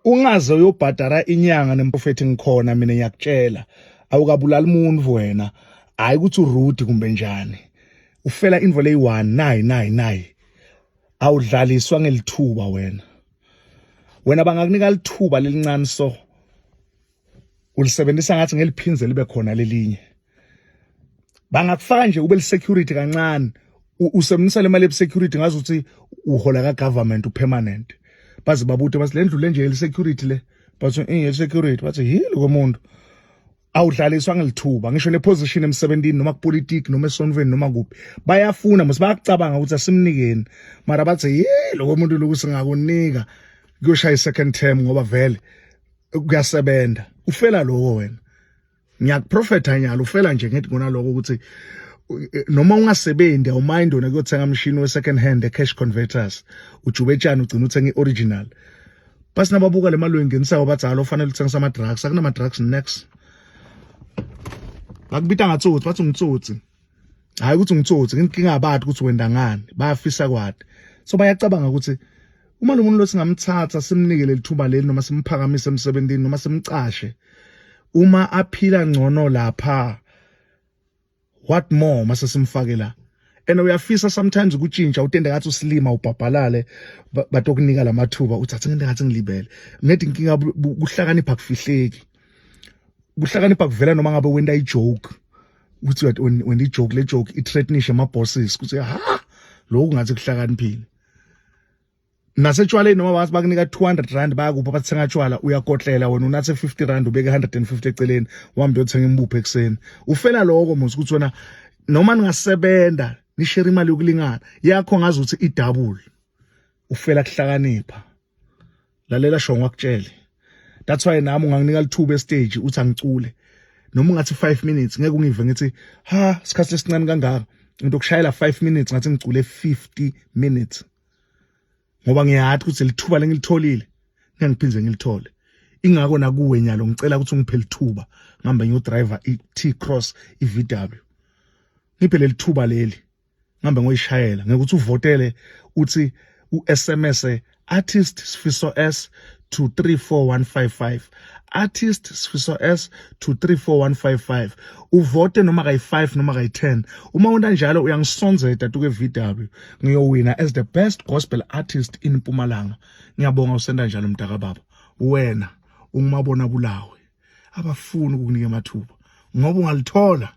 Ungaze uyobhadara inyanga nemprofethi, ngikhona mina, ngiyakutshela, awukabulali umuntu wena. Hayi ukuthi urude kumbe njani, ufela invo leyi-1 nayi nayi nayi. Awudlaliswa ngelithuba wena. Wena bangakunika lithuba lelincane, so ulisebenzisa ngathi ngeliphinze libe khona lelinye. Bangakufaka nje ube security kancane, usebenzisa le mali security ngazi ukuthi uhola ka government upermanent. Baze babute bathi le ndlu le nje security le, bathi eh security, bathi yini komuntu. Awudlaliswa ngelithuba, ngisho neposition emsebenzini noma kupolitiki noma esontweni noma kuphi, bayafuna mos, bayakucabanga ukuthi asimnikeni, mara bathi ye lokho muntu lokhu singakunika kuyoshaya i-second term ngoba vele kuyasebenza. Ufela lokho wena, ngiyakuprofetha nyalo, ufela nje ngithi kona lokho ukuthi noma ungasebenzi awumind wena kuyothenga umshini we-second hand e-Cash Converters, ujube tshani, ugcina uthenga i-original. Basi nababuka le mali oyingenisayo bathi halo, fanele uthengisa ama-drugs, akunama-drugs next. Bakubita ngatsotsi, bathi ungitsotsi. Hayi ukuthi ungitsotsi, inkinga abathi ukuthi wenda ngani, bayafisa kwadi. So bayacabanga ukuthi uma lo muntu lo singamthatha simnike leli thuba leli noma simphakamise emsebenzini noma simcashe, uma aphila ngcono lapha, what more mase simfake la? And uyafisa sometimes ukutshintsha, utende ngathi usilima, ubhabhalale, batokunika lamathuba, uthi athi ngente ngathi ngilibele. Ngithi inkinga kuhlakanipha kufihleki, kuhlakanipha kuvela noma ngabe wenta ijoke, uthi wena ijoke, le joke ithreatenishe ama bosses kuthi ha, lokhu ngathi kuhlakaniphile. Nasetshwaleni noma bathi bakunika R200, bayakupha, bathenga tshwala, uyakotlela wena, unathe R50, ubeke 150 eceleni, uhambe uyothenga impuphu ekuseni. Ufela lokho mos ukuthi wena noma ningasebenza nishare imali yokulingana yakho ngazi ukuthi idouble. Ufela kuhlakanipha. Lalela shongo akutshele. That's why nami unganginika lithuba estage uthi angicule noma ungathi 5 minutes, ngeke ungive ngithi ha, isikhathi esincane kangaka. Into okushayela 5 minutes ngathi ngicule 50 minutes, ngoba ngiyathi ukuthi lithuba lengilitholile ngeke ngiphinde ngilithole. Ingakho nakuwe nyalo ngicela ukuthi ungiphe lithuba ngihambe ngiyodriver i-T-Cross, i-VW. Ngiphe leli thuba leli ngihambe ngoyishayela, ngekuthi uvotele, uthi u-SMS artist Sifiso S to 34155, artist Sifiso S to 34155, uvote noma kayi-5 noma kayi-10. Uma wenta njalo uyangisonzeta tuke VW, ngiyowina as the best gospel artist in Mpumalanga. Ngiyabonga usenda njalo mntaka baba. Wena ungumabona bulawe, abafuni ukukunika amathuba ngoba ungalithola.